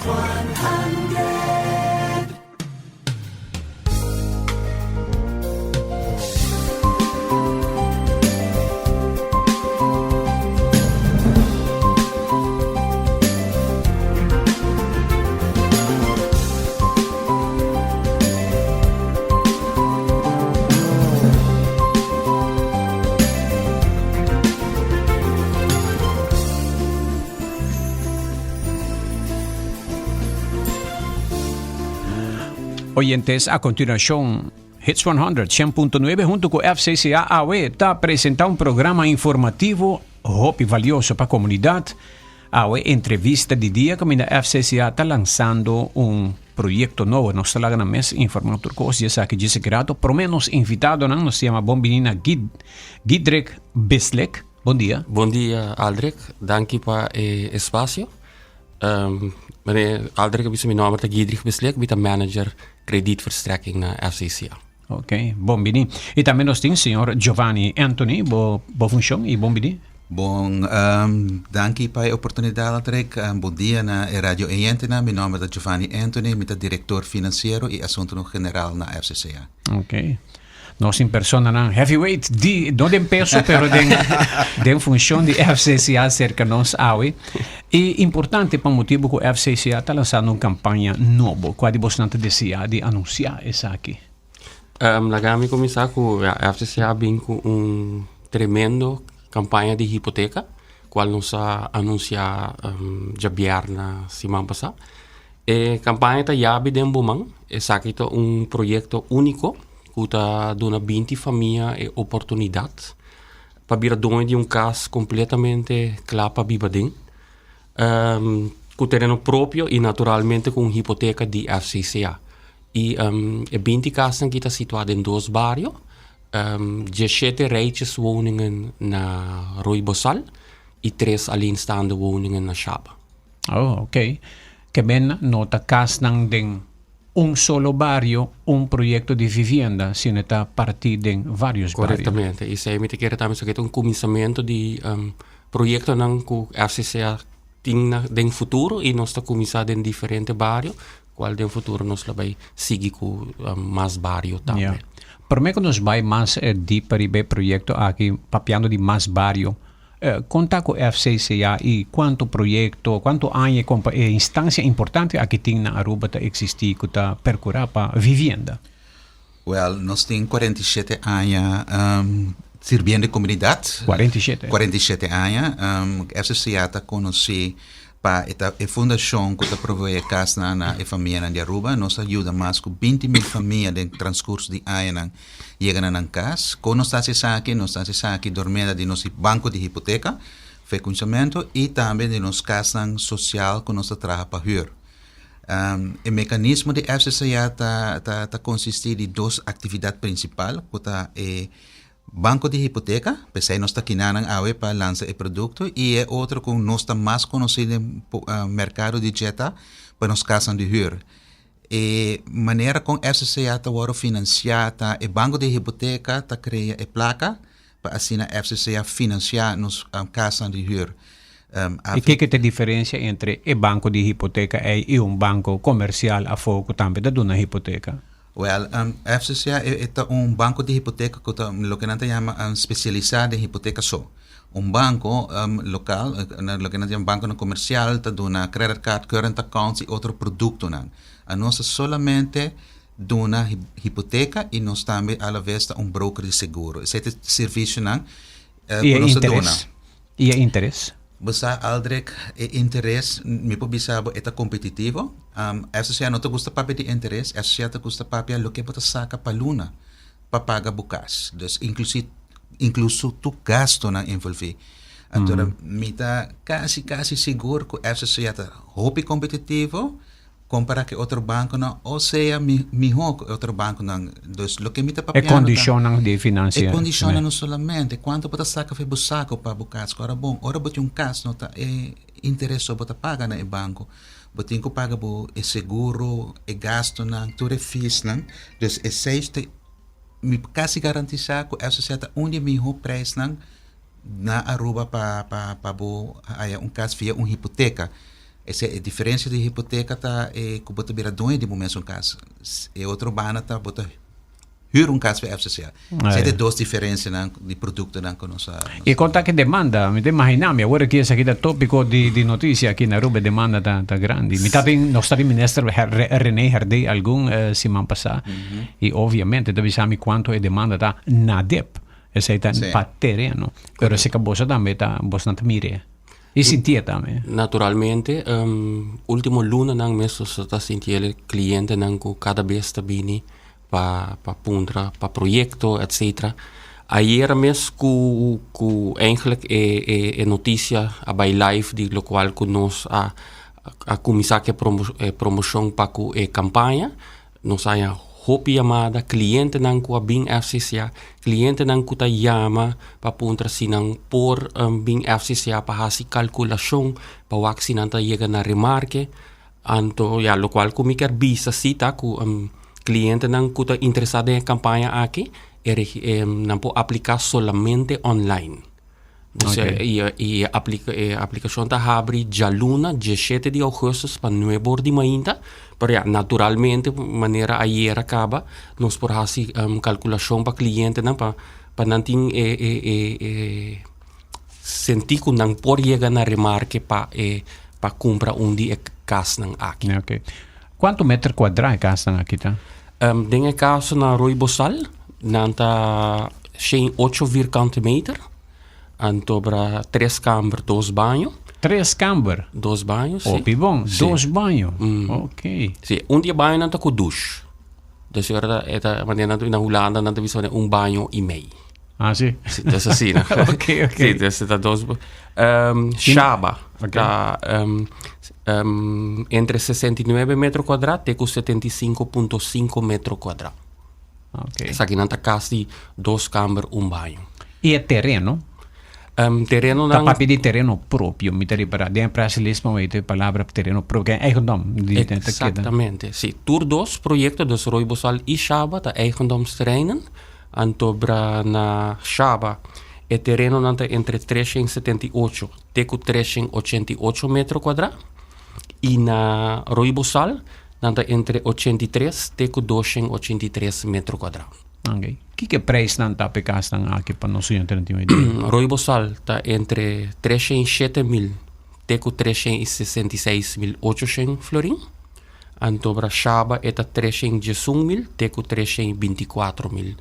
100. Oyentes, a continuación, Hits 100, 100.9 junto con FCCA AW ta presenta un programa informativo hopi valioso pa comunidad. Awe entrevista di dia caminda FCCA ta lanzando un proyecto nobo. Nos ta laga nan mes informa tur cos di esaki djis grato. Prome nos invitadonan, nos ta yama bon bini na Gid, Gidrik Bislek. Bon dia. Bon dia Aldrich, danki pa e espacio. Um, meneer Aldrich a bisa mi nomber ta Gidrich Bislek, mi ta manager kredietverstrekking na FCCA. Ok, bon bini. Y tambe nos tin señor Giovanni Anthony, bo, bo funcion y bon bini. Bon, um, danki pa e oportunidad, Aldrich. Um, bon dia na e radio oyentenan. Mi nomber ta Giovanni Anthony, mi ta director financiero y asuntonan general na FCCA. Ok. Nos tin personanan heavyweight di, no den peso, pero den, den funcion di FCCA cerca nos awe. Y importante pa motibo cu FCCA ta lanzando un campaña nobo. Cua di bosnan ta desea di anuncia esaki? Um, laga mi kuminsá ku ja, FCCA bin ku un tremendo kampaña di hipoteka, kual nos a anunsiá um, djabièrnè siman pasá. E kampaña ta Yabi den bo man. Esaki ta un proyekto úniko ku ta duna binti famia e oportunidat pa bira doño di un kas kompletamente kla pa biba den, um, ku tereno propio i naturalmente ku un hipoteka di FCCA. I um, e binti kasnan ki ta situá den dos bario, um, diesshete rijtjeswoningen na Rooi Bosal i tres alleenstaande woningen na Shaba. Oh, ok. Ke men no ta kasnan den un solo bario, un proyekto di vivienda, sino e ta partí den vários bario. Korektamente. I esei mi ta kere tambe esaki ta un kuminsamentu di um, proyektonan ku FCCA tin na den futuro i nos ta kuminsá den diferente bario, kual den futuro nos lo bai sigui ku um, mas bario tambe. Ja. Promé ku nos bai mas eh, dieper riba e proyekto aki, papiando di mas bario, Kon ta ku FCCA i kuantu proyekto, kuantu aña e kompa e instansia importante aki tin na Aruba ta eksistí ku ta perkurá pa vivienda? Wèl, nos tin 47 aña sirbiendo e komunidat. 47? 47 aña. FCCA ta konosí pa e ta e fundashon ku ta proveé kasnan na e famianan di Aruba. Nos a yuda mas ku 20 mil famia den transkurso di añanan yega na nan kas. Kon nos ta hasi esaki? Nos ta hasi esaki dor meda di nos banko di hipoteka, fekunsamentu, i tambe di nos kasnan sosial ku nos ta traha pa hür. E mekanismo di FCCA ta ta ta konsistí di dos aktividat prinsipal ku ta e banko di hipoteka, p'esei nos ta kinanan awe pa lansa e produkto, i e otro ku nos ta mas konosí den merkado di dje ta pa nos kasnan di hür. E manera kon FCCA ta wòrdu finansiá ta e banko di hipoteka ta krea e plaka pa asina FCCA finansiá nos kasnan di hür. I kiko ta e diferensia entre e banko di hipoteka ei i un banko komersial afó ku tambe ta duna hipoteka? Wèl, FCCA e ta un banko di hipoteka ku ta loke nan ta yama spesialisá den hipoteka so. Un banko lokal, loke nan ta yama bankonan komersial, ta duna credit card, current accounts i otro produktonan. Anos ta solamente duna hipoteka i nos tambe alaves ta un broker di seguro. Esei ta e servisionan ku nos ta duna. I e interes? Bo sa, Aldrich, e interes, mi por bisa bo, e ta kompetitivo. FCCA no ta gusta papia di interes, FCCA ta gusta papia loke bo ta saka pa luna pa paga bo kas. Dus inklusi inkluso tur gastonan envolví. Anto mi ta kasi kasi sigur ku FCCA ta hopi kompetitivo kompará ku e otro bankonan o sea mihó ku e otro bankonan. Dus loke mi ta E papiando ta kondishonnan di e finansia. kondishonnan no solamente kuantu bo ta saka for bo sako pa bo kas. Ora bon, ora bo tin un kas no ta e interes so bo ta paga na e banko. Bo tin ku paga bo e seguro, e gastonan, tur e feesnan. Dus esei ta mi por kasi garantisá ku FCC ta un di e mihó preisnan na Aruba pa pa pa bo haya un kas via un hipoteka. Esei e diferencia di hipoteca ta e cu bo ta bira dueño di bo mesun cas. E otro banda ta bo ta huur un cas pa FCCA. Esei ta e dos diferencianan di productonan cu nos a. Y con ta ki demanda? Mi ta imagina mi awor aki esaki ta topico di di noticia aki na Aruba e demanda ta ta grandi. Mi ta tin nos ta tin minister Rene Herdé algun siman pasa y obviamente ta bisa mi cuanto e demanda ta na dip. Esei ta pa tereno. Pero esei ka boso tambe ta bosnan ta mire. I sintié tambe. Naturalmente, ultimo lunanan mes nos ta sinti el clientenan cu cada bes ta bini pa pa puntra pa proyecto etcetera. Ayer mes cu cu eigenlijk e e e noticia a bay live di locual cu nos a a cuminsa cu e promocion pa cu e campaña. Nos haña hopi yamada, klientenan ku a bin FCCA, klientenan ku ta yama pa puntra si nan por bin FCCA pa hasi kalkulashon pa wak si nan ta yega na remarke. Anto ya, lokual ku mi kier bisa si ta ku klientenan ku ta interesá den e kampaña aki, e nan por apliká solamente online. Dus e e e aplikashon ta habri djaluna diesshete di ougùstùs pa nuebe or di mainta. Pero ya, naturalmente manera ayera kaba nos por hasi kalkulashon pa klientenan pa pa nan tin e e e e sentí ku nan por yega na remarke pa e pa kumpra un di e kasnan aki. Oke. Kuantu meter kuadrá e kasnan aki ta? Den e kaso na Rooi Bosal nan ta shen ocho vierkante meter, anto bra tres kamber, dos baño. Tres kamber? Dos baño, si. Hopi bon, dos baño, ok. Si, un di e bañonan ta ku dush. Dus e ta e ta manera nan na Hulanda nan ta bisa un baño i mei. Ah, si? Si, dus asina. Ok, ok. Si, dus ta dos. Shaba ta entre 69 metro cuadra te cu 75.5 metro cuadra. Ok. Esakinan ta cas di dos kamber, un baño. Y e tereno? Tereno Ta papia di tereno propio, mi ta ripara. Den e press release mi a weten e palabra tereno propio, ke eigendom di ta keda. Exactamente, si. Tur dos proyecto, dus Rooi Bosal y Shaba, ta eigendomsterreinen. Anto bra na Shaba e terenonan ta entre 378 te ku 388 metro kuadrá i na Rooi Bosal nan ta entre 83 te ku 283 metro kuadrá. Ok. Kiko e prijsnan ta pa e kasnan aki pa nos oyentenan tin un idea? Rooi Bosal ta entre 307 mil te ku 366 mil 800 florin. Anto bra Shaba e ta 311 mil te ku 324 mil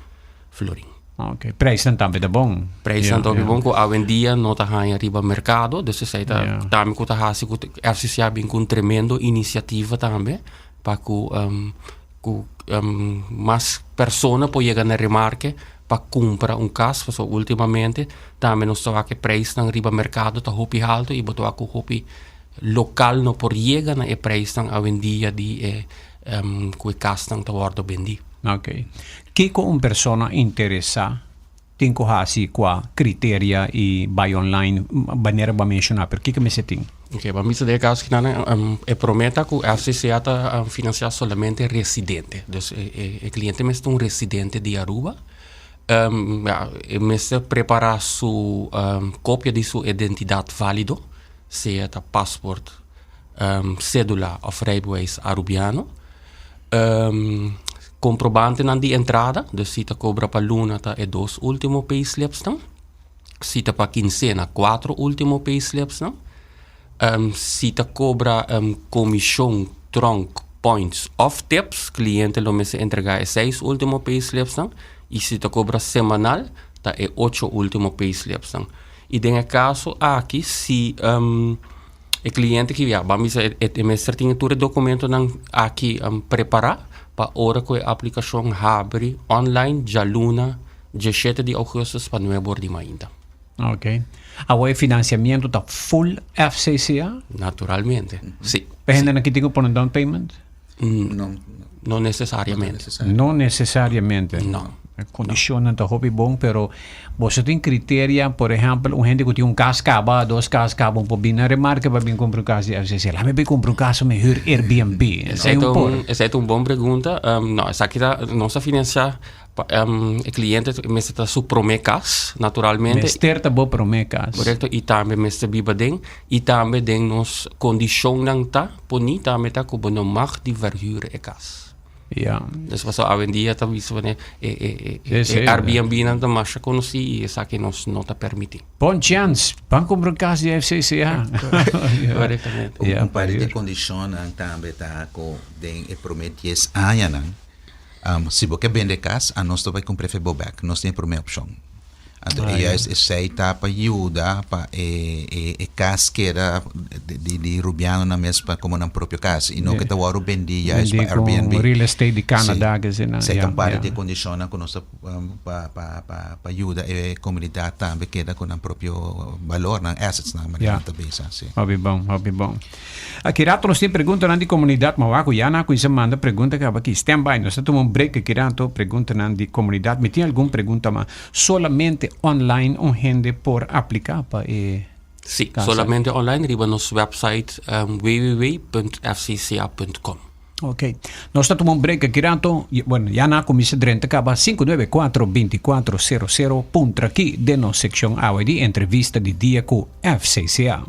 florin. Ok, prijsnan tambe ta bon. Prijsnan tambe bon ku awendia no ta haña riba merkado, dus esei ta yeah. tambe ku ta hasi ku FCC a bin ku un tremendo inisiativa tambe pa ku um, ku um, mas persona por yega na remarke pa kumpra un kas, pasobra ultimamente tambe nos ta wak e prijsnan riba merkado ta hopi halto i bo ta wak ku hopi Local no por yega na e prijsnan awendia di e cu e casnan ta wordo bendi. Ok. Kico un persona interesa tin cu haci cua criteria y bay online manera bo a menciona, pero kico mester tin? Ok, bo a bisa den e caso kinan e prome ta cu FCCA ta financia solamente residente. Dus e cliente mester ta un residente di Aruba. E mester prepara su copia di su identidad valido. Sea ta paspoort, cédula of rijbewijs Arubiano. Comprobantenan di entrada, dus si ta cobra pa luna ta e dos ultimo payslipsnan. Si ta pa quincena, cuatro ultimo payslipsnan. Si ta cobra comision, tronk, points of tips, cliente lo mester entrega e seis ultimo payslipsnan. Y si ta cobra semanal, ta e ocho ultimo payslipsnan. I den e kaso aki si e kliente ki ya ban bisa e mester tin tur e dokumentonan aki prepará pa ora ku e aplikashon habri online djaluna diesshete di ougùstùs pa nuebe or di mainta. Ok. Awor e finansiamentu ta full FCCA? Naturalmente, si. E hendenan ki tin ku pone down payment? No. No necesariamente. No necesariamente. No. E condicionnan ta hopi bon, pero boso tin criteria, por ehempel, un hende cu tin un cas caba, dos cas caba, un por bin na remarke pa bin cumpra un cas di FCC. Laat mi bin cumpra un cas mi huur Airbnb. Esey ta un, esey ta un bon pregunta. Um, no, esaki ta, nos ta financia Pa e cliente mester ta su prome cas, naturalmente. Mester ta bo prome cas. Correcto, y tambe mester biba den, y tambe den nos condicionnan ta poni tambe ta cu bo no mag di verhuur e cas. Ja. Dus paso awendia ta bisa wanneer e, e, e, e Airbnb nan ta masha conoci y esaki nos no ta permiti. Bon chance, ban cumpra un cas di FCCA. Correctamente. Un par di condicionnan tambe ta cu den e prome dies añanan Si bo ke bende kas, anos ta bai kumpra efe bo bek. Nos tin e promé opshon. Anto e juist esei ta pa yuda pa e e kas keda di di rubianonan mes pa komo nan propio kas i no ke ta wòrdu bendí juist pa Airbnb. Real estate di Canada ke asina. Si, esei ta un parti di e kondishonnan ku nos ta pa pa pa pa yuda e komunidat tambe keda ku nan propio balor, nan assets nan manera nan ta bisa. Si. Hopi bon, hopi bon. Aki rato nos tin preguntanan di komunidat ma wak ku ya nan a kuminsá manda pregunta kaba aki. Stand by, nos ta tuma un break aki rato preguntanan di komunidat. Mi tin algun pregunta ma solamente online un hende por apliká pa e Sí, kasa? solamente online riba nos website www.fcca.com. Ok. Nos ta tuma un break aki rato. Bueno, ya nan a kuminsá drenta kaba 594 2400 puntra aki den nos sekshon awe di entrevista di dia ku FCCA.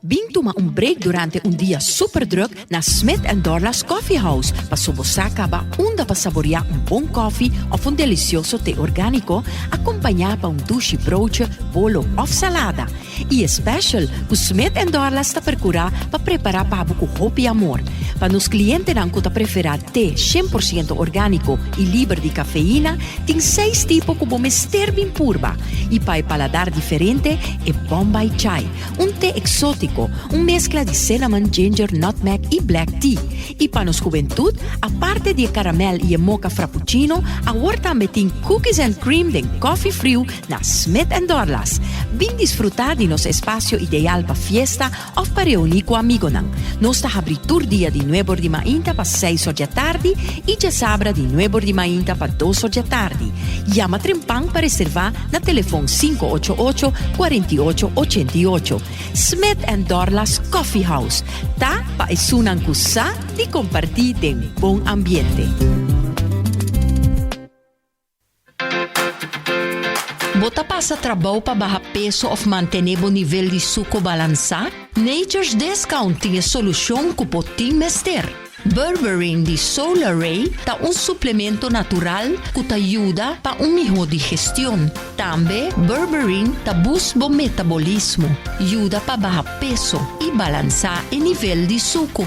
Bin tuma un break durante un dia super druk na Smith and Dorlas Coffee House paso bo sa caba unda pa saborea un bon koffie of un delicioso te organico acompaña pa un dushi broodje, bolo of salada. I e special ku Smith and Dorlas ta perkurá pa prepará pa bo ku hopi amor. Pa nos klientenan ku ta preferá te 100% orgániko i liber di kafeina, tin seis tipo ku bo mester bin purba. I pa e paladar diferente, e Bombay Chai, un te eksótiko, un meskla di cinnamon, ginger, nutmeg i black tea. I pa nos hubentut, aparte di e karamèl i e mocha frappuccino, awor tambe tin cookies and cream den kòfi friu na Smith and Dorlas. Bin disfrutá di nos espasio ideal pa fiesta òf pa reuní ku amigonan. Nos ta habrí tur dia di nuebor di mainta pa seis or djatardi i djasabra di nuebor di mainta pa dos or djatardi. Yama trempan pa reservá na telefon 588 48 88. Smith and Dorlas Coffee House ta pa esunnan ku sa di kompartí den bon ambiente. Bo ta pasa trabou pa baha peso of mantené bo nivel di suko balansá? Nature's Discount tin e solushon ku bo tin mester. Berberine di Solaray ta un suplemento natural ku ta yuda pa un mihó digestion. Tambe berberine ta boost bo metabolismo, yuda pa baha peso i balansá e nivel di suku.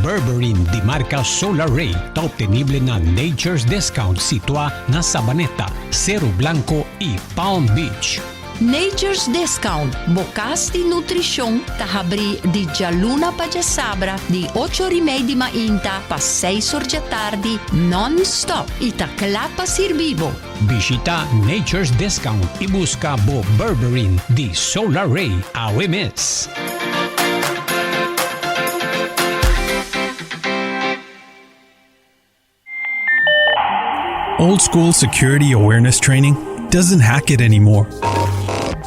Berberine di marka Solaray ta obtenible na Nature's Discount situá na Sabaneta, Seru Blanco i Palm Beach. Nature's Discount, bo kas di nutrishon ta habrí di djaluna pa djasabra di ocho or i mei di mainta pa seis or djatardi non-stop i ta kla pa sirbi bo. Bishita Nature's Discount i buska bo Berberine di Solar Ray awe mes. Old school security awareness training doesn't hack it anymore.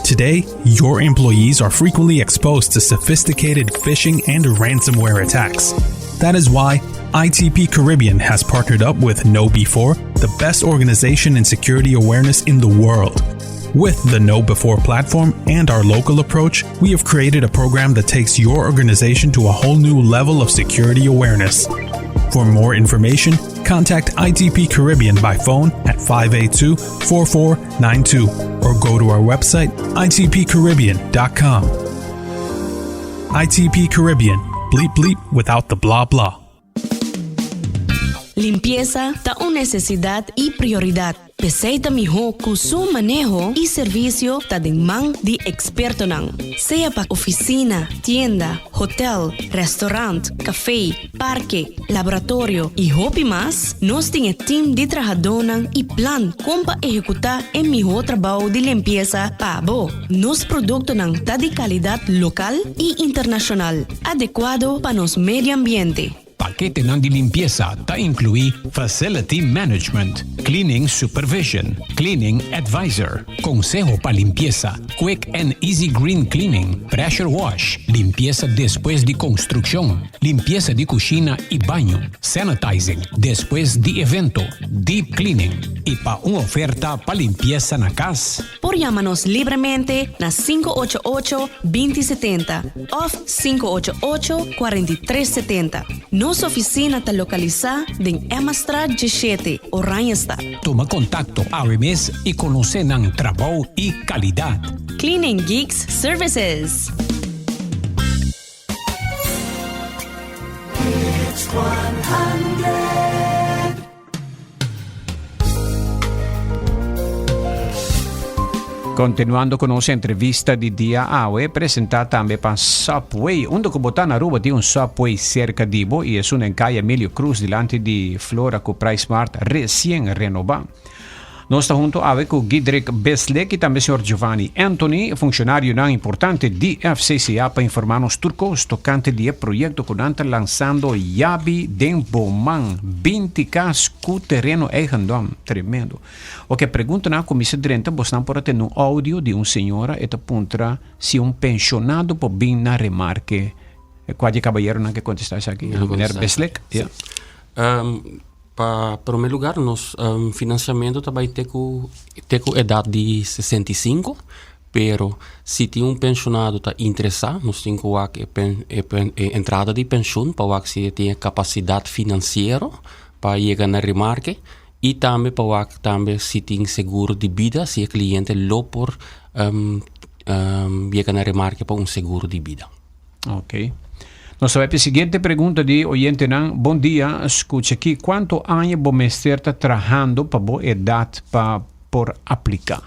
Today, your employees are frequently exposed to sophisticated phishing and ransomware attacks. That is why ITP Caribbean has partnered up with KnowBe4, the best organization in security awareness in the world. With the KnowBe4 platform and our local approach, we have created a program that takes your organization to a whole new level of security awareness. For more information, contact ITP Caribbean by phone at 582 4492 or go to our website itpcaribbean.com. ITP Caribbean, bleep bleep without the blah blah. Limpiesa ta un nesesidat i prioridat. P'esei ta mihó ku su maneho i servisio ta den man di ekspertonan. Sea pa ofisina, tienda, hotel, restaurant, kafé, parke, laboratorio i hopi mas, nos tin e tim di trahadónan i plan kon pa ehekutá e mihó trabou di limpiesa pa bo. Nos produktonan ta di kalidat lokal i internashonal, adekuado pa nos medio ambiente. Paketenan di limpiesa ta inkluí Facility Management, Cleaning Supervision, Cleaning Advisor, Konseho pa limpiesa, Quick and Easy Green Cleaning, Pressure Wash, limpiesa despues di konstrukshon, limpiesa di kushina i baño, Sanitizing despues di evento, Deep Cleaning i pa un oferta pa limpiesa na kas. Por yama nos libremente na 588 2070 òf 588 4370. Nos ofisina ta lokalisá den Emmastraat 17, Oranjestad. Tuma kontakto awe mes i konosé nan trabou i kalidat. Cleaning Geeks Services. Continuando cu nos entrevista di dia awe, presenta tambe pa Subway. Unda cu bo ta na Aruba tin un Subway cerca di bo y esun den Calle Emilio Cruz dilanti di Flora cu Price Mart recien renoba. Nos ta hunto awe ku Gidrick Beslik i tambe señor Giovanni Anthony, funshonarionan importante di FCCA pa informá nos tur kos tokante di e proyekto ku nan ta lansando Yabi den bo man, 20 kas ku tereno eigendom. Tremendo. Oke, preguntanan a kuminsá drenta, bosnan por a tende un audio di un señora e ta puntra si un penshonado por bin na remarke. Kua di e kabayeronan ke kontestá esaki? Meneer Beslik? Ja. Pa prome lugar nos financiamento ta bai te cu te cu edad di 65, pero si tin un pensionado ta interesa nos tin cu wak e pen e pen e entrada di pensioen pa wak si e tin e capacidad financiero pa yega na remarke y tambe pa wak tambe si tin seguro di bida si e cliente lo por yega na remarke pa un seguro di bida. Ok. Nos ta bai p'e siguiente pregunta di oyentenan. Bon dia, skucha aki, kuantu aña bo mester ta trahando pa bo edat pa por apliká?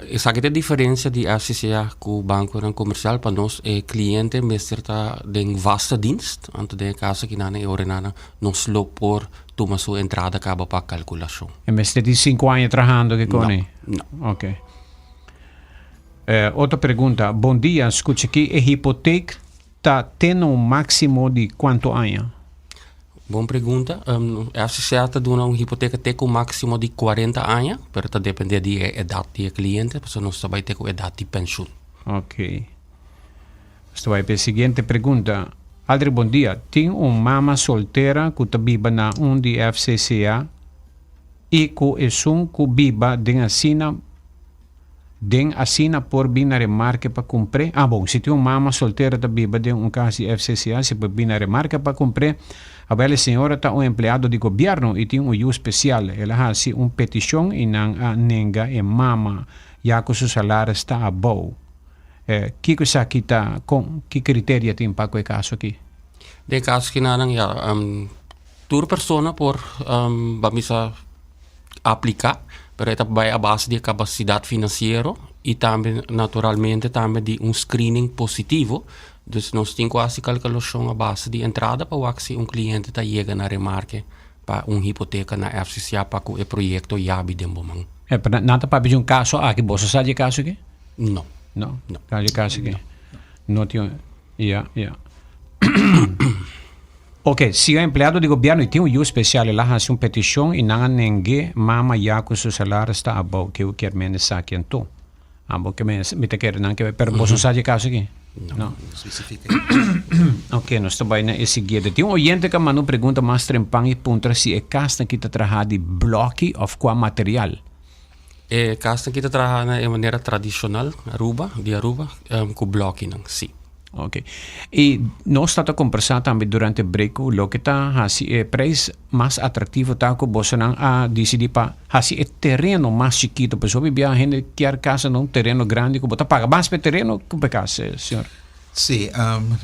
Esaki ta e diferensia di FCCA ku bankonan komersial. Pa nos e kliente mester ta den vaste dienst, anto den e kaso aki nan e orenanan nos lo por tuma su entrada kaba pa kalkulashon. E mester tin sinku aña trahando ke koni? No, no. Ok. Otro pregunta, Bon dia, skucha aki e hipotek ta tene un máksimo di kuantu aña? Bon pregunta. FCCA ta duna un hipoteka te ku máksimo di kuarenta aña, pero ta depende di e edat di e kliente, pasobra nos ta bai te ku edat di penshun. Ok. Nos ta bai pa e siguiente pregunta. Aldrich bon dia, tin un mama soltera ku ta biba na un di FCCA i ku esun ku biba den asina Den asina por bin na remarke pa kumpr'é. Ah bon, si tin un mama soltera ta biba den un kas di FCCA, si por bin na remarke pa kumpr'é. Awel e señora ta un empleado di gobièrnu i tin un yu spesial. El a hasi un petishon i nan a nenga e mama, ya ku su salaris ta abou. Kiko esaki ta? Kon, ki kriteria tin pa ku e kaso aki? Den e kaso aki nan, ya, tur persona por bamisa. apliká, pero e ta bai a base di e kapasidat finansiero i tambe naturalmente tambe di un screening positivo. Dus nos tin ku hasi kalkulashon a base di entrada pa wak si un kliente ta yega na remarke pa un hipoteka na FCCA pa ku e proyekto yabi den bo man. E, pero nan ta papia di un kaso aki, boso sa di e kaso aki? No. No? No. Sa di e kaso aki? No tin, ya, ya. Ok, si un empleado di gobierno y tin un yu special el a haci un peticion y nan a neng'e mama ya cu su salaris ta abou ke u kier mende esaki anto? Abo ke men mi ta kere nan ke pero boso no sa di e caso aki? No. Ok, nos ta bay na e siguiente. Tin un oyente cu a manda un pregunta mas trempan y puntra si e casnan aki ta traha di bloki of cua material. E casnan aki ta traha na e manera tradicional Aruba, di Aruba, cu blokinan, si. Ok. I nos ta ta kombersá tambe durante break ku loke ta hasi e preis mas atraktivo ta ku bosonan a disidí pa hasi e tereno mas chikitu. Pasobra hopi bia hende kier kasa na un tereno grandi ku bo ta paga mas pa e tereno ku pa e kas, señor. Sí,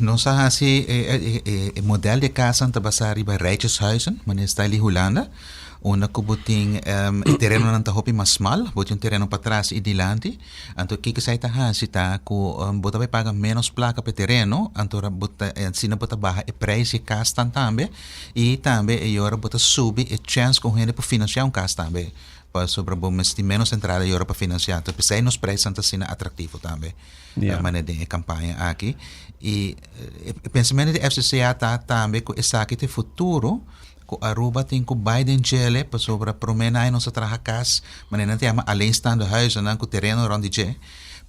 nos a hasi e modèl di e kasanan ta basá riba rijtjeshuizen, manera style di Hulanda. Unda ku bo tin e terenonan ta hopi mas smal, bo tin un tereno patras i dilanti. Anto kiko esei ta hasi ta ku bo ta bai paga ménos plaka pa e tereno, anto ora bo ta asina bo ta baha e preis di e kasnan tambe i tambe e ora bo ta subi e chèns ku un hende por finansiá un kas tambe, pasobra bo mester tin ménos entrada e ora pa finansiá. Anto p'esei nos preisnan ta asina atraktivo tambe manera den e kampaña aki. I e pensamentu di FCCA ta tambe ku esaki ta e futuro. Ku Aruba tin ku bai den djele pasobra promé nan nos a traha kas manera nan ta yama alleenstaande huizennan ku tereno rònt di dje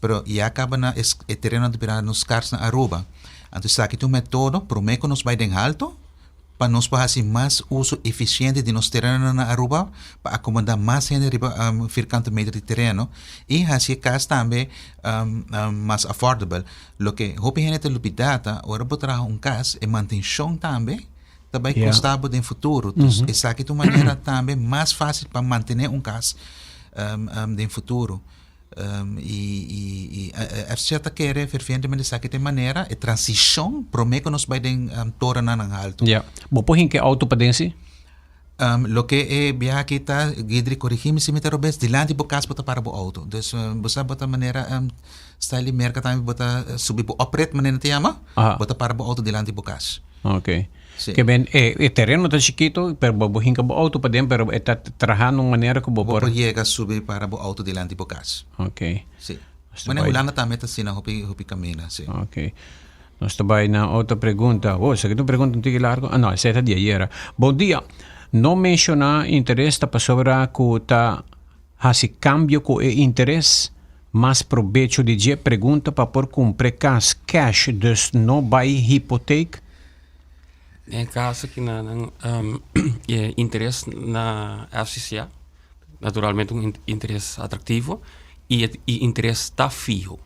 pero ya kaba na e terenonan ta bira nos skars na Aruba anto esaki ta un metodo promé ku nos bai den halto pa nos por hasi mas uso efisiente di nos terenonan na Aruba pa akomodá mas hende riba firkante meter di tereno i hasi e kas tambe mas affordable loke hopi hende ta lubidá ta ora bo traha un kas e mantenshon tambe ta bai kosta bo den futuro. Dus esaki ta un manera tambe mas fácil pa mantené un kas den futuro. I i FCA ta kere fervientemente esaki ta e manera, e transishon promé ku nos bai den torennan haltu. Ya. Bo por hinka e outo paden si? Loke e biaha aki ta, Gidri korigí mi si mi ta robes, dilanti bo kas bo ta para bo outo. Dus bo sa bo ta manera style di merka tambe bo ta subi bo oprit manera nan ta yama, bo ta para bo outo dilanti bo kas. Ok. Ke ben e e tereno ta chikito pero bo bo hinka bo outo paden pero e ta traha na un manera ku bo por. Bo por yega subi para bo outo dilanti bo kas. Ok. Si. Manera Hulanda tambe ta asina hopi hopi kaminda si. Ok. Nos ta bai na otro pregunta. Oh, esaki ta un pregunta un tiki largo. Ah no, esei ta di ayera. Bon dia. No menshoná interes ta pasobra ku ta hasi kambio ku e interes mas probecho di dje pregunta pa por kumpre kas cash dus no bai hipoteek. Den kaso ki nan nan e interes na FCCA naturalmente un interes atraktivo i e interes ta fiho.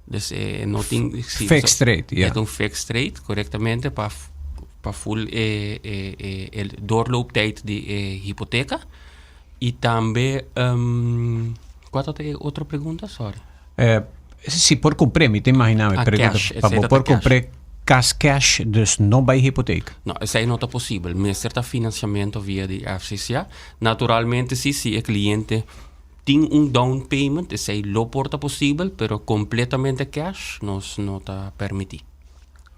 Dus e no tin Fixed rate, ja. E ta un fixed rate korektamente pa pa full e e e doorlooptijd di e hipoteka. I tambe kua ta e otro pregunta? Sorry. Si por kumpr'é, mi ta imaginá mi pregunta Cash, pa bo por kumpr'é kas cash, dus no bai hipoteek. No, esei no ta posibel. Mester ta finansiamentu via di FCCA. Naturalmente si, si e kliente tin un down payment, esei lo por ta posibel, pero kompletamente cash nos no ta permití.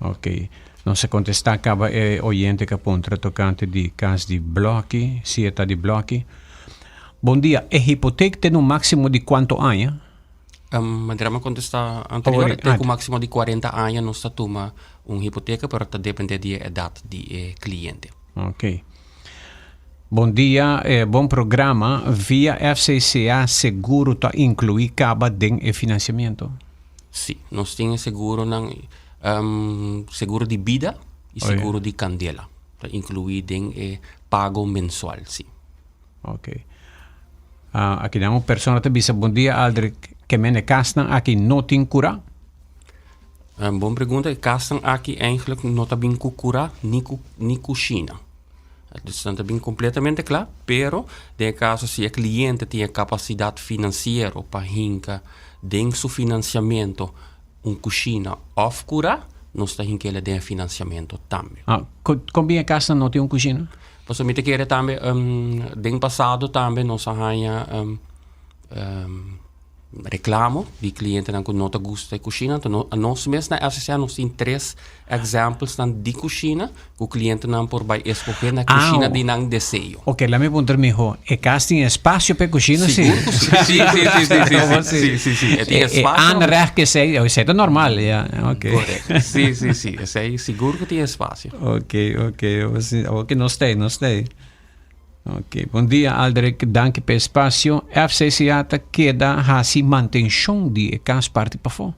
Ok. Nos a kontestá kaba e oyente ku a puntra tokante di kas di blòki, si e ta di blòki. Bon dia, e hipotek ten un máksimo di kuantu aña? Manera mi a kontestá anterior, e ten ku máksimo di kuarenta aña nos ta tuma un hipoteka, pero ta dependé di e edat di e kliente. Ok. Bon dia, bon programa. Via FCCA seguro ta inkluí kaba den e finansiamentu? Sí, nos tin e seguronan, seguro di bida i seguro di kandela. Ta inkluí den e pago mensual, sí. Ok. Aki nan un persona ta bisa, Bon dia Aldrich, ke men e kasnan aki no tin kurá? Bon pregunta. E kasnan aki eigenlijk no ta bin ku kurá ni ku ni kushina. Dus nan ta bin kompletamente kla, pero den e kaso si e kliente tin e kapasidat finansiero pa hinka den su finansiamentu un kushina òf kurá, nos ta hink'el den e finansiamentu tambe. Ah, kon bin e kasnan no tin un kushina? Pasobra mi ta kere tambe den pasado tambe nos a haña Reclamo di clientenan cu no ta gusta e cushina. Anto no, nos mes na FCCA nos tin tres examplesnan di cushina cu clientenan por bay escoge na cushina Ah, di nan deseo. Ok, laat mi puntra miho. E cas tin espacio pa e cushina? Si. Sigur cu si. Si, si, si, si, si, si, si, si, si. E tin E, e espacio. aanrecht que esey, oh, esey ta normal, ja. Ok. Correcto. Si, si, si. Esey sigur cu tin espacio. Ok, ok. Ok, nos ta ey, nos ta ey. Ok, bon dia Aldrich, danki pa e espacio. FCCA ta keda hasi mantenshon di e kas parti pafó?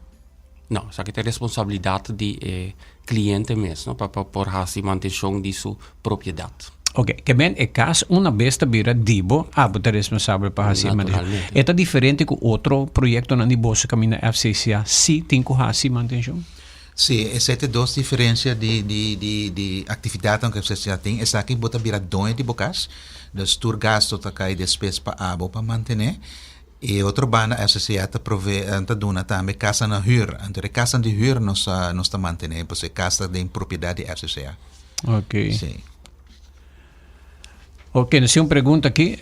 No, esaki ta e responsabilidat di e kliente mes, no, pa pa por hasi mantenshon di su propiedat. Ok, ke men e kas una bes ta bira di bo, abo ta responsabel pa hasi e mantenshon. Naturalmente. E ta diferente ku otro proyektonan di boso kaminda FCCA si tin ku hasi mantenshon? Sí, esei ta e dos diferencia di di di di actividadnan cu FCCA tin. Esaki bo ta bira doño di bo cas, dus tur gasto ta cay despues pa abo pa mantene. E otro banda FCCA ta prove ta duna tambe casanan na huur. Anto e casanan di huur nos ta nos ta mantene pasobra e cas ta den propiedad di FCCA. Ok. Sí. Ok, nos tin un pregunta aki.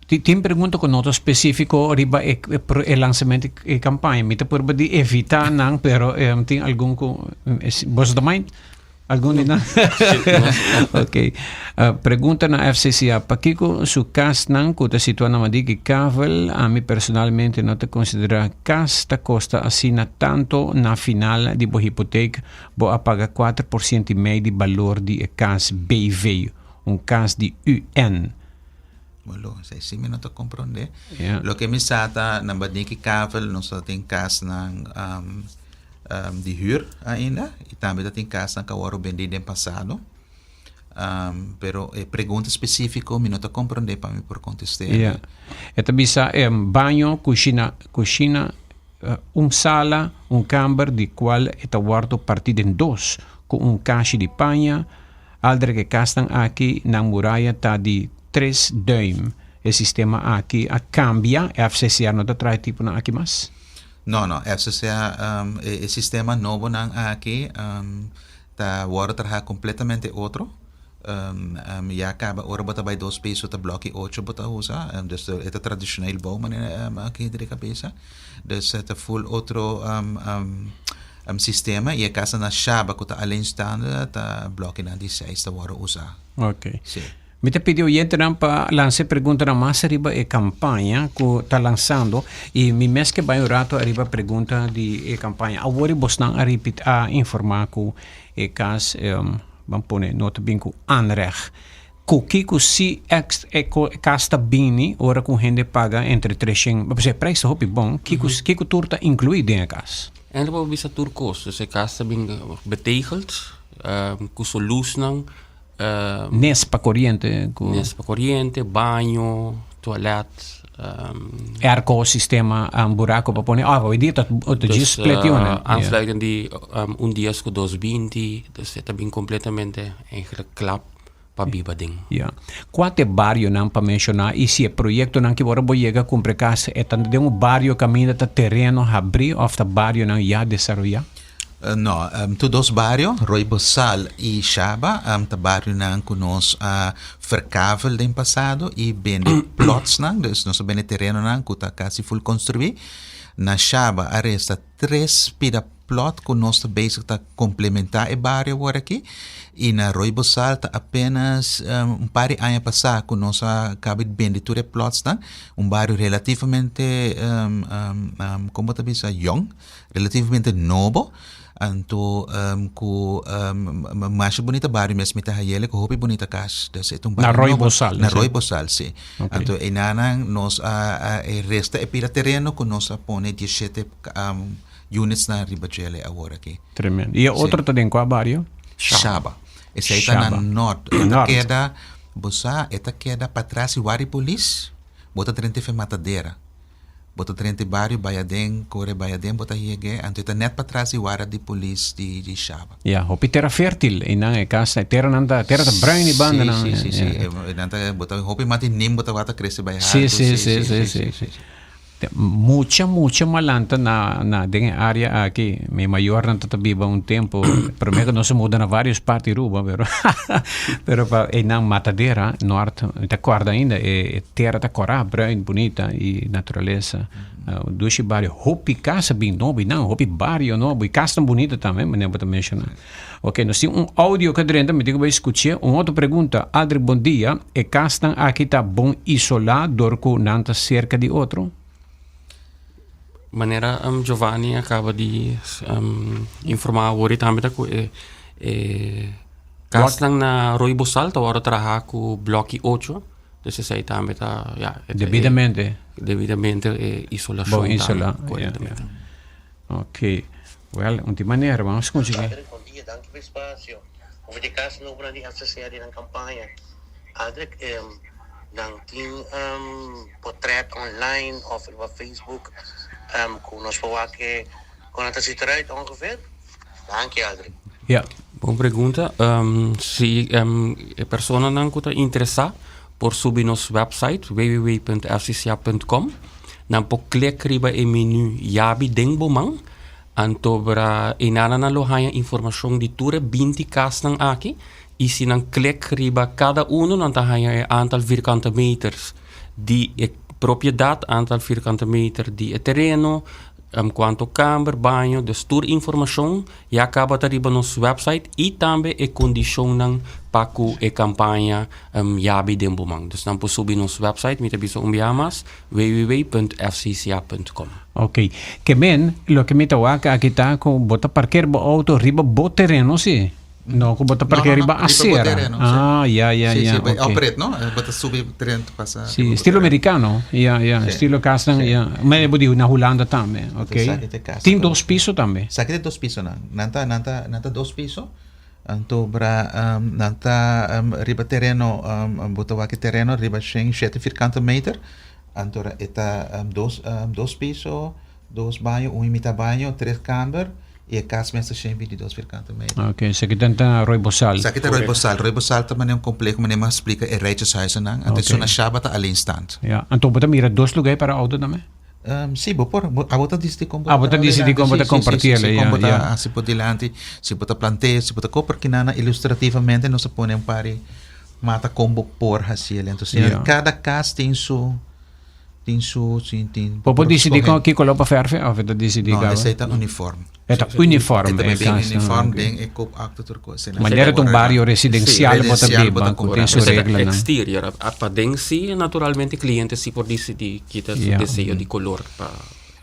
Tin pregunta ku no ta spesífiko riba e e lansamento e kampaña. Mi ta purba di evitá nan, pero tin algun ku boso ta mind? Algun di nan? Ok. Pregunta na FCCA, pakiko su kasnan ku ta situá na Madiki Kavel, ami personalmente no ta konsiderá kas ta kosta asina tanto na final di bo hipotek bo a paga 4% i mei di balor di e kas BV, un kas di UN. Bolo, esei si mi no ta komprondé. Loke mi sa ta na Madiki Kavel nos ta tin kasnan di huur ainda y tambe ta tin casnan cu a worde bendi den pasado. Pero e pregunta specifico mi no ta comprende pa mi por conteste. Ja. E ta bisa baño, cushina, cushina, un sala, un kamber di cual e ta wordo parti den dos cu un kashi di paña. Aldrek e casnan aki nan muraya ta di tres duim. E sistema aki a cambia, FCCA no ta traha e tiponan aki mas? No, no, FCCA, e sistema nobonan aki ta wòrdu traha kompletamente otro. Ya kaba ora bo ta bai dos piso ta blòki ocho bo ta usa, dus e ta tradishonel bou manera aki den kabesa. Dus e ta ful otro sistema i e kasa na Shaba ku ta alleenstaande ta blòkinan di seis ta wòrdu usa. Oké. Sí. Mi ta pidi oyentenan pa lansa e preguntanan mas ariba e kampaña ku ta lansando i mi mes ke bai un rato ariba pregunta di e kampaña. Awor i bosnan a ripit a informá ku e kas ban pone no ta bin ku aanrecht. Ku kiko si ex e kas ta bini ora ku un hende paga entre treshen, pasobra e prijs ta hopi bon, kiko kiko tur ta inkluí den e kas? Eindelijk bo bisa tur kos. Dus e kas ta bin betegeld ku su lusnan. Nes pa koriente. Nes pa koriente, baño, toilet. Airco sistema, buraco pa pone. Ah, hoy dia ta djis split unit. Aansluiting di un dies ku dos binti. Dus e ta bin completamente eigenlijk kla pa biba den. Ya. Kua ta e barionan pa menshoná i si e proyektonan ki ora bo yega kumpra e kas e ta den un bario kaminda ta tereno habrí òf ta barionan ya desaroyá? No, tur dos bario, Rooi Bosal i Shaba, ta barionan ku nos a verkavel den pasado i bende plotsnan, dus nos a bende terenonan ku ta kasi ful konstruí. Na Shaba a resta tres pida plot ku nos ta bezig ta komplementá e bario awor aki i na Rooi Bosal ta apenas un par di aña pasá ku nos a kaba di bende tur e plotsnan, un bario relativamente, kon bo ta bisa, yòn. Relativamente nobo, anto cu masha bunita bario mes mi ta hayele cu hopi bunita cas. Dus e ta un Na bario Rooi nobo. Bosal, Na si. Rooi Bosal, si. Ok. Anto einanan nos a a e resta e pida tereno cu nos a pone diesshete units na riba djele awor aki. Tremendo. Y e Si. otro ta den cua bario? Shaba. Esey ta na Shaba. Noord. E ta Noord. keda, bo sa, e ta keda patras di Wari Polis, bo ta drenta efe Matadera. Bo ta drenta e bario bai aden, kore bai aden bo ta yeg'é, anto e ta nèt patras di warda di polis di di Shaba. Ya, hopi tera fértil einan e kas, e teranan ta, tera ta bruin di bandanan. Sí, sí, sí, sí, e nan ta, bo ta hopi mati nim bo ta wak ta krese bai Sí, haltu, sí, sí, sí, sí, sí. Mucha, mucha malanta na, na den e área aki. Mi mayornan ta ta biba un tempo, promé ku nos a muda na vários parti Aruba, pero pero pa einan Matadera, Noord, mi ta kòrda ainda e e tera ta kòrá, bruin, bunita i naturalesa. Dushi bario, hopi kas a bin nobo einan, hopi bario nobo i kasnan bunita tambe, manera bo ta menshoná. Ok, nos tin un audio ku a drenta, mi tin ku bai skuch'é. Un otro pregunta, Aldrich bon dia, e kasnan aki ta bon isolá dor ku nan ta serka di otro? Manera Giovanni a kaba di informá awor i tambe ta ku e e kasnan na Rooi Bosal ta wòrdu traha ku blòki ocho, dus esei tambe ta ya. Debidamente. Debidamente e isolashon Bon isolá, tambe korektamente. Ok, wel un di manera vamos scucha ki. Aldrich bon dia, danki pa e spacio. Over di cas nobonan di FCCA di nan campaña. Aldrich, nan tin potret online of riba Facebook cu nos por wak con nan ta ziet eruit ongeveer? Danki Aldrich. Ja. Bon pregunta. Si e personanan cu ta interesa por subi nos website www.fcca.com. Nan por klik riba e menu Yabi den bo man. Anto bra einana nan lo haña informashon di tur e binti kasnan aki. I si nan klik riba kada uno nan ta haña e aantal vierkante meters di e propiedat, aantal vierkante meter di e tereno, kuantu kamber, baño, dus tur informashon ya kaba ta riba nos website i tambe e kondishonnan pa ku e kampaña yabi den bo man. Dus nan por subi nos website, mi ta bisa un biaha mas, www.fcca.com. Ok. Ke men, loke mi ta wak aki ta ku bo ta parker bo auto riba bo tereno si. No, ku bo ta parker riba acera. Ah, ya, ya, ya. Si, si, oprit, no? Bo ta subi tren pasa. Si, estilo americano. Ya, ya, estilo kasnan, ya. Ma bo di na Hulanda tambe, ok. Tin dos piso tambe. Esaki ta dos pisonan. Nan ta, nan ta, nan ta dos piso. Anto bra nan ta riba tereno, bo ta wak e tereno riba shen shete firkante meter. Anto e ta dos, dos piso, dos baño, un y mitad baño, tres kamber. I e kas mes ta 122 vierkante meter. Ok, esaki ta ta Rooi Bosal. Esaki ta Rooi Bosal. Rooi Bosal ta manera un compleho manera mi a splika e rijtjeshuizennan. Anto esun na Shaba ta alleenstaand. Ja, anto bo ta mira dos lugar para auto tambe? Si, bo por. Abo ta disidi kon bo ta. Abo ta disidi kon bo ta komparti el, ja. Kon bo ta hasi por dilanti. Si bo ta plant'é, si bo ta koper kinana ilustrativamente nos a pone un par di mata kon bo por hasi el. Entonces kada kas tin su. Tin su, sin, tin. Bo por disidí kon ki koló pa fèrfe òf e ta disidí No, kaba? esei ta uniform. E ta uniform E ta e bien kas, uniform ok. den e koopakte tur kos. Esei Manera ta un bario residensial bo ta Residencial biba bo ta ku tin su Esei ta reglanan. exterior. Paden si naturalmente kliente si por disidí ki ta su Ja. deseo di kolor pa.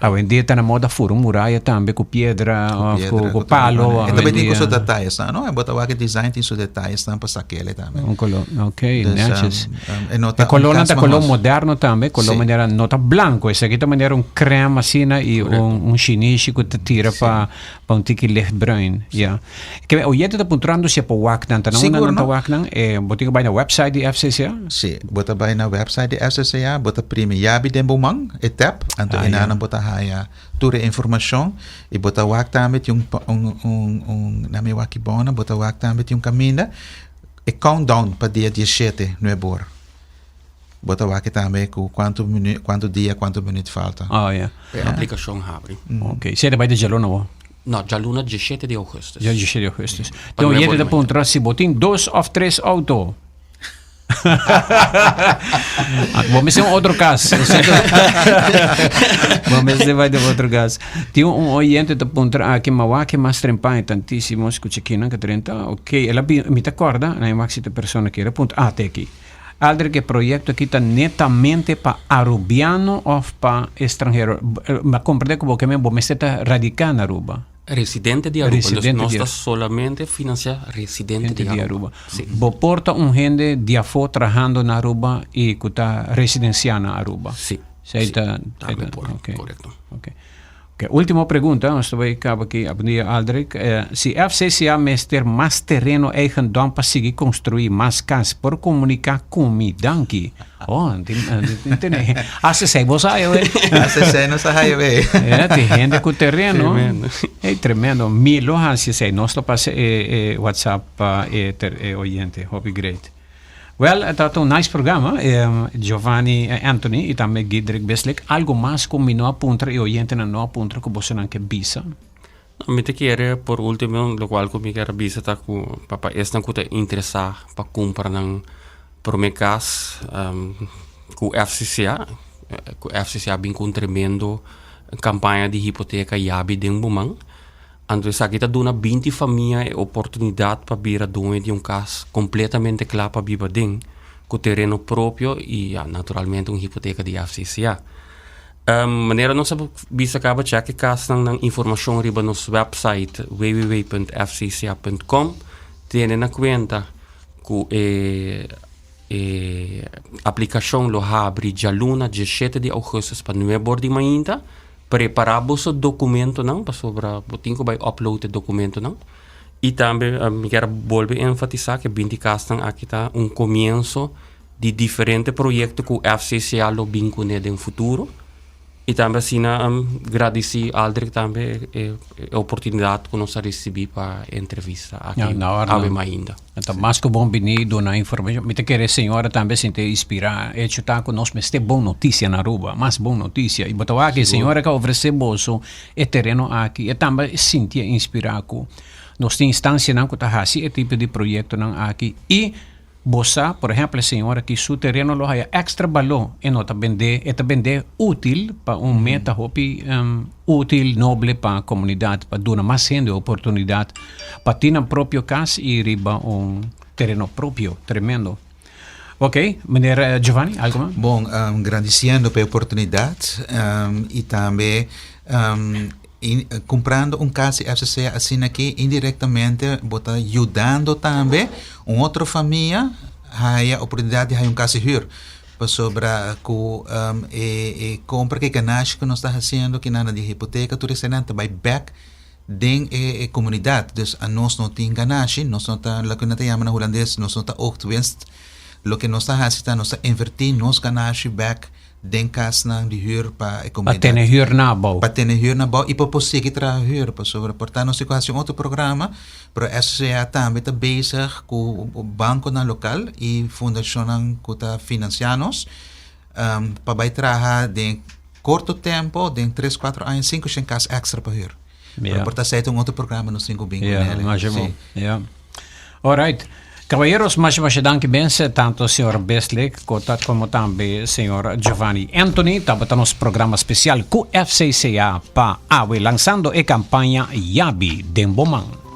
Awendia ta na moda fura un muraya tambe ku piedra Ku òf piedra, ku ku tur palo. E tambe tin ku su Awendia. detayesnan, no? E bo ta wak e design tin su detayesnan pa sak'el tambe. Un koló, ok, Dus, netjes. e no E ta un kolónan kas ta koló mahos. moderno tambe, koló Sí. manera no ta blanko, esaki ta manera un krèm asina i un un shinishi ku ta tira pa pa un tiki lichtbruin, ya. Ke oyente ta puntrando si e por wak nan, ta na unda Sigur, nan ta no? wak nan? E bo tin ku bai na website di FCCA? Sí, bo ta bai na website di FCCA, bo ta primi Yabi den bo man, e tab, anto Ah, einan ya. bo ta haya tur e informashon i bo ta wak tambe tin un un un un na mi wak ki bona, bo ta wak tambe tin un kaminda e countdown pa dia diesshete nuebor. Bo ta wak tambe ku kuantu minu kuantu dia kuantu minüt falta. Oh ya. E aplikashon habri. Ok, sey ta bai di djaluna bo? No, djaluna diesshete di ougùstus. Dja diesshete di ougùstus. Tin un oyente ta puntra si bo tin dos òf tres outo. Bo mester un otro kas. Bo mester bai den otro kas. Tin un oyente ta puntra aki, ma wak e mas trempan e tantísimo skucha kinan ka drenta. Ok, el a bin, mi ta kòrda, na e wak si ta persona ki el a puntra, ah, te aki. Aldrich e proyecto aki ta netamente pa Arubiano of pa estranhero? Mi a comprende cu bo ke men bo mester ta radica na Aruba. Residente di Aruba. Dus Residente nos di ta solamente financia residente Gente di di Aruba. Aruba. Bo por ta un hende di afo trahando na Aruba y cu ta residencia na Aruba. Si. Esey Si. ta, Tambe por, ok. corecto. Ok. Ok, ultimo pregunta, nos ta bay caba aki Abney Aldrich. Si FCCA mester mas tereno eigendom pa sigui construi mas cas, por comunica cu mi? Danki. Oh, tin, tin tene. Hasta esey bo sa awe. Hasta esey no sa haya wey. Ja, tin hende cu tereno. Tremendo. Ey, tremendo. Mi lo haci esey. Nos lo pasa e, e WhatsApp pa e, ter, e oyente. Hopi great. Wel, e tabata un nice programa, Giovanni Anthony y tambe Gidrick Bislick. Algo mas cu mi no a puntra y oyentenan no a puntra cu bosonan ke bisa? No, mi ta kere por ultimo locual cu mi kier a bisa ta cu pa pa esnan cu ta interesa pa cumpra nan prome cas cu FCCA, cu FCCA bin cu un tremendo campaña di hipoteca yabi den bo man. Anto esaki ta duna binti famia e oportunidat pa bira dueño di un kas kompletamente kla pa biba den, ku tereno propio i ya naturalmente un hipoteka di FCCA. Manera nos a bisa kaba chèk e kasnan nan informashon riba nos wèpsait www.fcca.com. Tene na kuenta ku e e aplikashon lo habri djaluna diesshete di ougùstus pa nuebe or di mainta. Prepará boso dokumentonan pasobra bo tin ku bai upload e dokumentonan. I tambe mi kier a bolbe enfatisá ku e binti kasnan aki ta un komienso di diferente proyekto ku FCCA lo bin kuné den futuro. I tambe asina gradisí Aldrich tambe e oportunidat ku nos a risibí pa e entrevista aki awe mainda. Ta mas ku bon bini duna informashon. Mi ta kere señora tambe sinti inspirá. Hecho ta ku nos mester bon notisia na Aruba, mas bon notisia. I bo ta wak e señora ku a ofresé boso e tereno aki, e tambe sintié inspirá ku. Nos tin instancianan cu ta haci e tipo di proyectonan aki y bo sa, por ehempel e señor aki su tereno lo haya extra balor, e no ta bende, e ta bende util pa un meta hopi util, noble pa comunidad, pa duna mas hende oportunidad pa tin nan propio cas y riba un tereno propio. Tremendo. Ok, meneer Giovanni, algo mas? Bon, gradiciendo pa e oportunidad y tambe Kumprando un kas di FCC asina aki indirektamente bo ta yudando tambe un otro famia haya oportunidat di haya un kas di hür. Pasobra ku e e kompra ku e ganashi ku nos ta hasiendo kinan di hipoteka tur eseinan ta bai bèk den e e komunidat. Dus anos no tin ganashi, nos no ta loke nan ta yama na hulandes nos no ta oogtwinst. Loke nos ta hasi ta nos ta invertí nos ganashi bèk den kasnan di hür pa e Pa komunidat. tene hür na abou. Pa tene hür na abou i pa por sigui traha hür. Pasobra por ta nos tin ku hasi un otro programa, pero SCA tambe ta bezig ku bankonan lokal i fundashonnan ku ta finansiá nos pa bai traha den korto tempu, den tres, kuatro aña, 500 kas èkstra pa hür. Pero por ta esei ta un otro programa nos tin ku bin ku nel. Masha bon. Ja. All right. Caballeros, masha masha danki mensen, tanto señor Beslik como tambe señor Giovanni Anthony. Tabata nos programa especial ku FCCA pa awe lanzando e campaña Yabi den bo man.